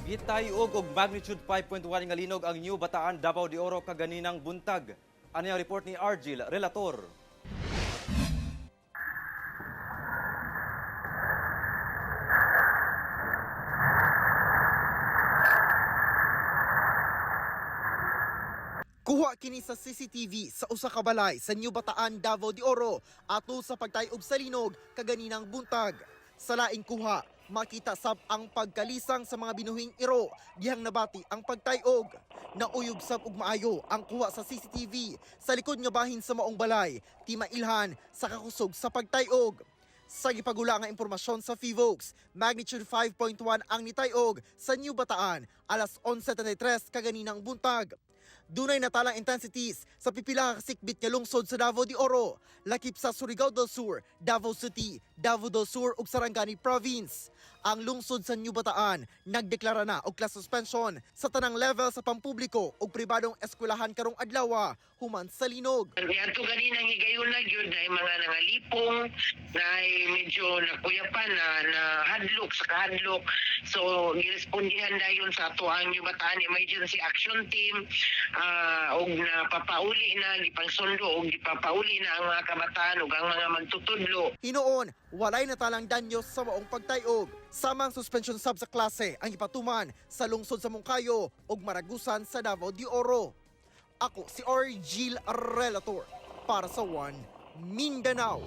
Gitayog og magnitude 5.1 nga linog ang New Bataan, Davao de Oro kaganinang buntag. Ano ang report ni Argil Relator? Kuha kini sa CCTV sa usa ka balay sa New Bataan, Davao de Oro ato sa pagtayog sa linog kaganinang buntag. Sa laing kuha, makita sab ang pagkalisang sa mga binuhing iro dihang nabati ang pagtayog. Nauyog sab og maayo ang kuha sa CCTV sa likod nga bahin sa maong balay, timailhan sa kakusog sa pagtayog. Sa gipagula nga impormasyon sa FIVOX, magnitude 5.1 ang nitayog sa New Bataan alas 11:33 kaganinang buntag. Dunay natalang intensities sa pipila ka kasikbit nga lungsod sa Davao de Oro, lakip sa Surigao del Sur, Davao City, Davao del Sur ug Sarangani Province. Ang lungsod sa New Bataan nagdeklara na og class suspension sa tanang level sa pampubliko ug pribadong eskwelahan karong adlaw human sa linog. Ato ganinang higayuna gyud na mga nangalipong na medyo nakuyapan na na hadlok sa kahadlok. So girespondihan dayon sa ato ang New Bataan Emergency Action Team og napapauli na gipangsundo og gipapauli na ang mga kabataan ug ang mga magtutudlo. Hinuon, walay natalang danyo sa maong pagtayog. Samang suspension sub sa klase ang ipatuman sa lungsod sa Moncayo ug Maragusan sa Davao de Oro. Ako si Argil Relator para sa One Mindanao.